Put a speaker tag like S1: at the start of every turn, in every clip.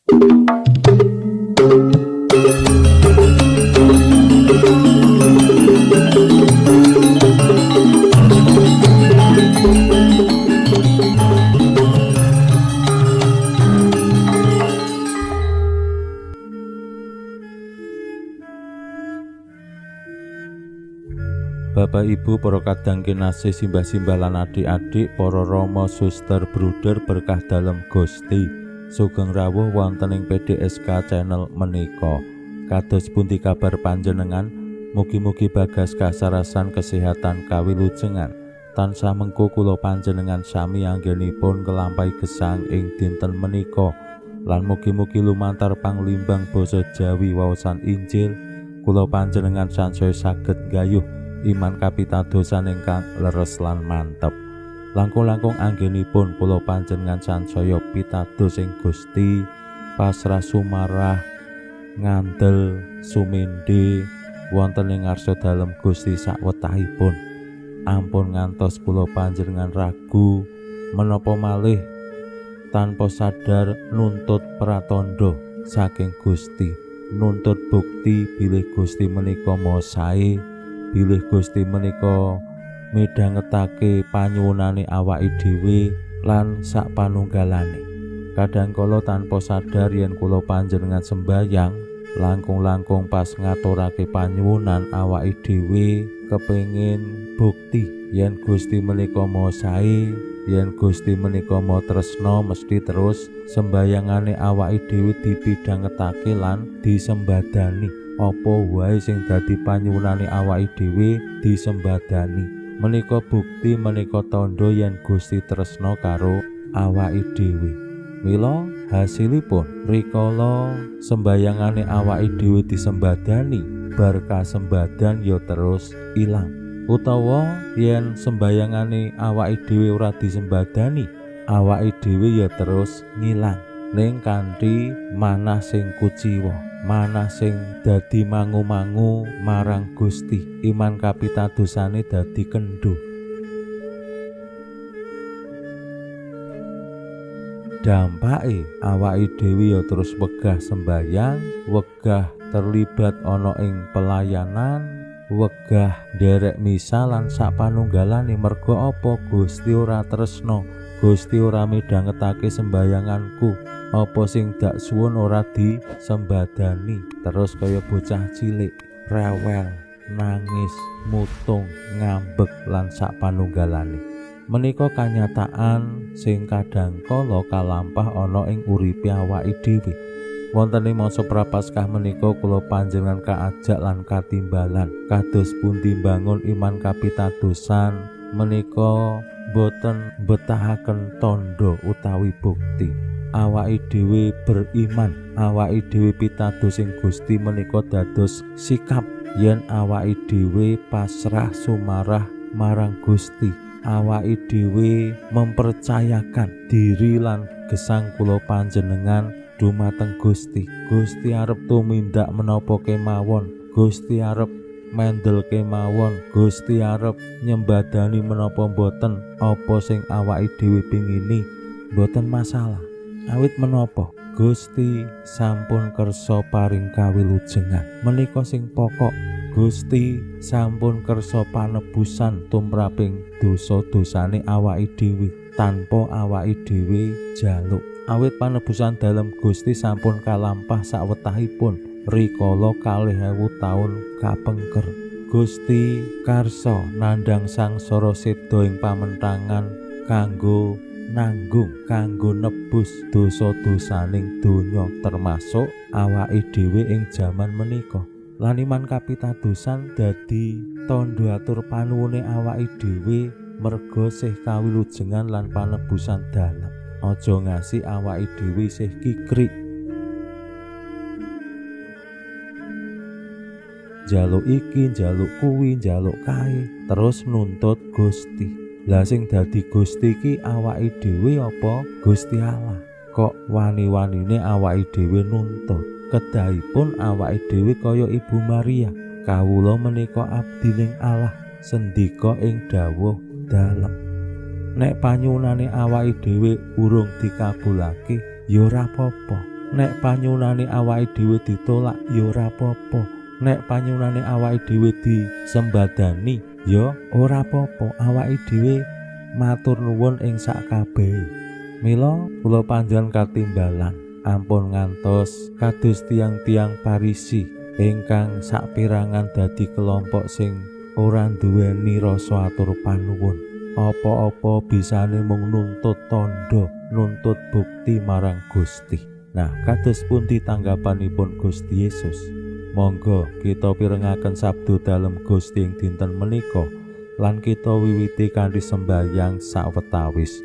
S1: Bapak Ibu, para kadang kinasih, simbah-simbah lan adik-adik, para rama, suster, bruder berkah dalem Gusti. Sugeng rawuh wonten ing PDSK channel menika. Kados pundi kabar panjenengan? Mugi-mugi bagas kasarasan kesehatan kawilujengan. Tansah mengko kula panjenengan sami anggenipun nglampahi gesang ing dinten menika. Lan mugi-mugi lumantar panglimbang basa Jawi waosan Injil kula panjenengan sansaya saged nggayuh iman kapitadosan ingkang leres lan mantep. Langkung-langkung anggenipun kula panjenengan sansaya pitados ing Gusti, pasrah sumarah ngandel sumende wonten ing ngarsa dalem Gusti sakwetahipun. Ampun ngantos kula panjenengan ragu menapa malih tanpa sadar nuntut pratandha saking Gusti, nuntut bukti bilih Gusti menika maha sae, bilih Gusti menika midhangetake panyuwunane awake dhewe lan sak panunggalane. Kadang kala tanpa sadar yen kula panjenengan sembayang, langkung-langkung pas ngaturake panyuwunan awake dhewe kepengin bukti yen Gusti menika maha sae, yen Gusti menika maha tresna, mesti terus sembayangane awake dhewe dipidhangetake lan disembadani. Apa wae sing dadi panyuwunane awake dhewe disembadani. Menika bukti, menika tandha yen Gusti tresna karo awake dhewe. Mila hasilipun rikala sembayangane awake dhewe disembadani, bar kasembadan ya terus ilang. Utawa yen sembayangane awake dhewe ora disembadani, awake dhewe ya terus ngilang. Ning kanthi manah sing kuciwa, manah sing dadi mangu-mangu marang Gusti, iman kapitadosane dadi kendho. Dampake awake dhewe ya terus wegah sembayang, wegah terlibat ana ing pelayanan, wegah nderek misa lan sak panunggalane. Merga apa? Gusti ora tresna, Gusti ora midhangetake sembayanganku, apa sing dak suwun ora disembadani. Terus kaya bocah cilik, rewel, nangis, mutung, ngambek lan sak panunggalane. Menika kanyataan sing kadang kala kalampah ana ing uripe awake dhewe. Wonten ing masa Prapaskah menika kula panjenengan kaajak lan katimbalan kados pundi mbangun iman kapitadosan menika boten betahaken tandha utawi bukti. Awake dhewe beriman, awake dhewe pitados ing Gusti menika dados sikap yen awake dhewe pasrah sumarah marang Gusti. Awake dhewe mempercayakan diri lan gesang kula panjenengan dumateng Gusti. Gusti arep tumindak menapa kemawon, Gusti arep mendel kemawon, Gusti arep nyembadani menapa mboten, apa sing awake dhewe pingini mboten masalah. Awit menapa Gusti sampun kersa paring kawilujengan. Menika sing pokok. Gusti sampun kersa panebusan tumraping dosa-dosane awake dhewe tanpa awake dhewe jaluk. Awit panebusan dalem Gusti sampun kalampah sawetahipun rikala 2000 taun kapengker. Gusti karsa nandhang sangsara seda ing pamentangan kanggo nanggung, kanggo nebus dosa-dosaning donya termasuk awake dhewe ing jaman menika. Lan iman kapitadosan dadi tandha atur panuwune awake dhewe merga sih kawilujengan lan panebusan dalem. Aja ngasi awake dhewe sih kikrik, njaluk iki, njaluk kuwi, njaluk kae, terus nuntut Gusti. Lah sing dadi Gusti iki awake dhewe apa Gusti Allah? Kok wani-wanine awake dhewe nuntut? Kedahipun awake dhewe kaya Ibu Maria, kawula menika abdining Allah, sendika ing dawuh dalem. Nek panyuwunane awake dhewe urung dikabulake, ya ora apa-apa. Nek panyuwunane awake dhewe ditolak ya ora apa-apa, nek panyuwunane awake dhewe disembadani ya ora apa-apa, awake dhewe matur nuwun ing sakabehe. Mila kula panjenengan katimbalan ampun ngantos kados tiang-tiang Parisi ingkang sapirangan dadi kelompok sing ora duweni rasa atur panuwun. Apa-apa bisane mung nuntut tandha, nuntut bukti marang Gusti. Nah, kados pundi tanggapanipun Gusti Yesus? Monggo kita pirengaken sabda dalem Gusti ing dinten menika lan kita wiwiti kanthi sembahyang sawetawis.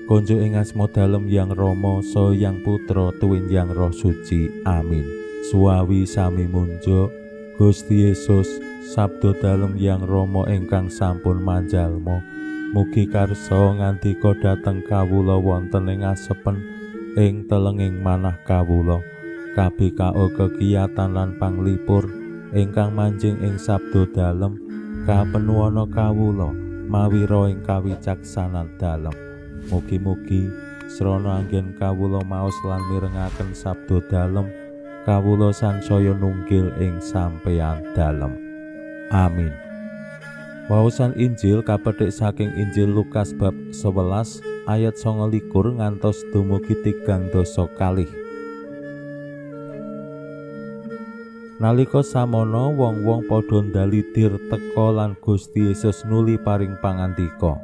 S1: Konjuk ing asma dalem Yang Rama, Saha Yang Putra, tuwin Yang Roh Suci. Amin. Suwawi sami munjuk Gusti Yesus, sabda dalem Yang Rama ingkang sampun manjalma. Mugi karsa ngandika dhateng kawula wonten ing asepen ing telenging manah kawula. KBKO kekiyatan lan panglipur ingkang manjing ing sabda dalem kapenuwana kawula mawira ing kawicaksanan dalem. Mugi-mugi srana anggen kawula maos lan mirengaken sabda dalem kawula sansaya nunggil ing sampeyan dalem. Amin. Waosan Injil kapethik saking Injil Lukas bab 11 ayat 29 ngantos dumugi 32. Nalika samono wong-wong padha ndalidir teka lan Gusti Yesus nuli paring pangandika.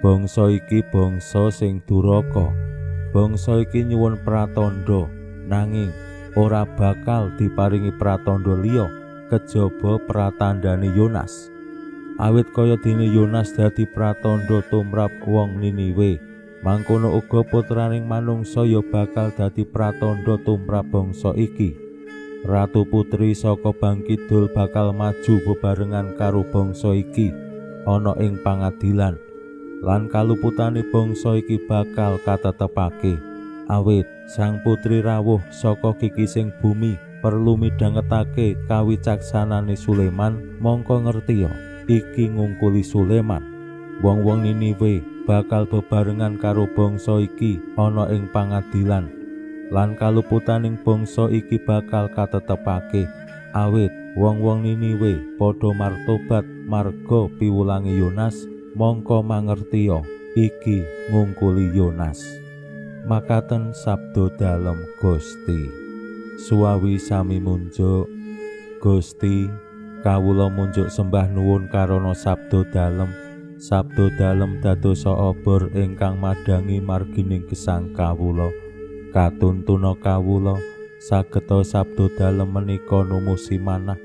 S1: Bangsa iki bangsa sing duraka. Bangsa iki nyuwun pratandha, nanging ora bakal diparingi pratandha liya kejaba pratandhane Yonas. Awit kaya dene Yonas dadi pratandha tumrap wong Niniwe, mangkono uga putraning manungsa ya bakal dadi pratandha tumrap bangsa iki. Ratu putri saka Bangkidul bakal maju bebarengan karo bangsa iki ana ing pangadilan, lan kaluputane bangsa iki bakal katetepake. Awit sang putri rawuh saka kikising bumi perlu midhangetake kawicaksanane Sulaiman, mongko ngertiya iki ngungkuli Sulaiman. Wong-wong Niniwe bakal bebarengan karo bangsa iki ana ing pangadilan, lan kaluputaning bangsa iki bakal katetepake. Awit wong-wong Niniwe padha martobat marga piwulange Yonas, mongko mangertiya iki ngungkuli Yonas. Makaten sabda dalem Gusti. Suwawi sami munjuk. Gusti, kawula munjuk sembah nuwun karana sabda dalem. Sabda dalem dadosa obor ingkang madhangi margining gesang kawula. Katuntuna kawula sageta sabda dalem menika numusi manah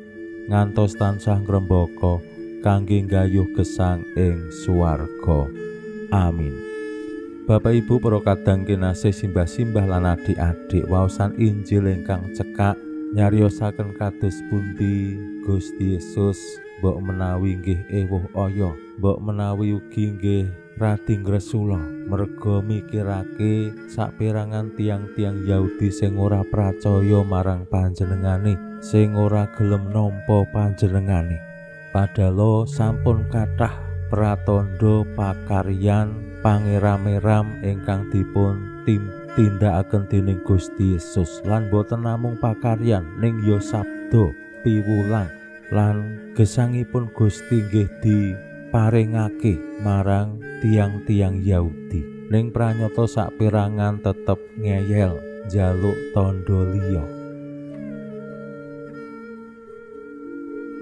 S1: ngantos tansah ngrembaka kangge nggayuh gesang ing swarga. Amin. Bapak Ibu para kadang kinasih, simbah-simbah lan adik-adik, waosan Injil ingkang cekak nyariosaken kados pundi Gusti Yesus mbok menawi nggih ewuh aya, mbok menawi ugi nggih radi ngresula merga mikirake saperangan tiang-tiang Yahudi sing ora pracaya marang panjenengane, sing ora gelem nampa panjenengane. Padahal sampun kathah pratandha pakaryan pangeram-eram ingkang dipun tindakaken dening Gusti Yesus, lan boten namung pakaryan ning ya sabda piwulang lan gesangipun Gusti nggih diparingake marang tiang-tiang Yahudi. Ning pranyata saperangan tetep ngeyel njaluk tandha liya.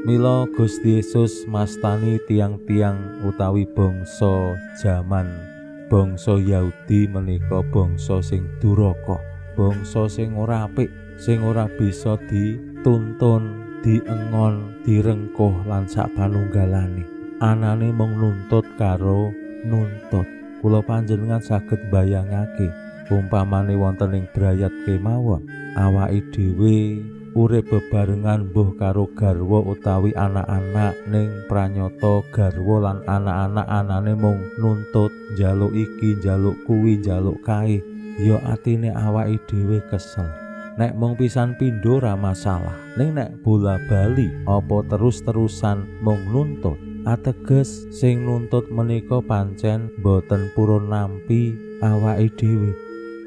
S1: Mila Gusti Yesus mastani tiang-tiang utawi bangsa jaman bangsa Yahudi menika bangsa sing duraka, bangsa sing ora apik, sing ora bisa dituntun, diengon, direngkuh lan sapanunggalane. Anane mung nuntut karo nuntut. Kula panjenengan saged mbayangake umpamane wonten ing brayat kemawon, awake dhewe urip bebarengan mbuh karo garwa utawi anak-anak, ning pranyata garwa lan anak-anak anane mung nuntut njaluk iki, njaluk kuwi, njaluk kae, ya atine awake dhewe kesel. Nek mung pisan pindho ora masalah, ning nek bola-bali apa terus-terusan mung nuntut, ateges sing nuntut menika pancen boten purun nampi awake dhewe.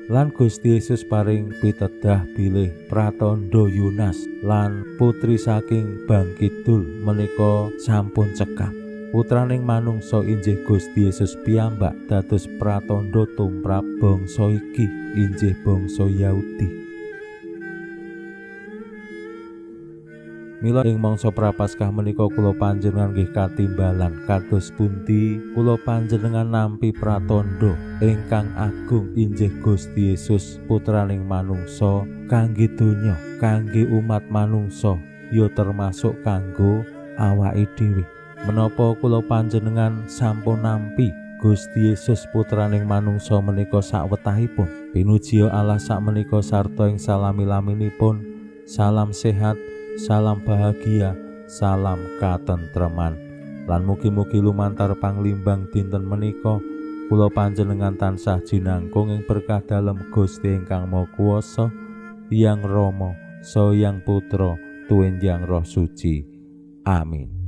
S1: Lan Gusti Yesus paring pitedah bilih pratandha Yunas lan putri saking Bangkidul menika sampun cekap. Putraning manungsa injih Gusti Yesus piyambak dados pratandha tumrap bangsa iki, injih bangsa Yahudi. Mila ing mangsa Prapaskah menika kula panjenengan nggih katimbalan kados pundi kula panjenengan nampi pratandha ingkang agung injih Gusti Yesus putraning manungsa kangge donya, kangge umat manungsa, ya termasuk kanggo awake dhewe. Menapa kula panjenengan sampun nampi Gusti Yesus putraning manungsa menika sakwetahipun? Pinuji Allah sakmenika sarta ing salami-laminipun. Salam sehat, salam bahagia, salam katentreman. Lan mugi-mugi lumantar panglimbang dinten menika kula panjenengan tansah jinangkung ing berkah dalem Gusti ingkang Maha Kuwasa, Hyang Rama, Saha Hyang Putra, Tuwin Hyang Roh Suci. Amin.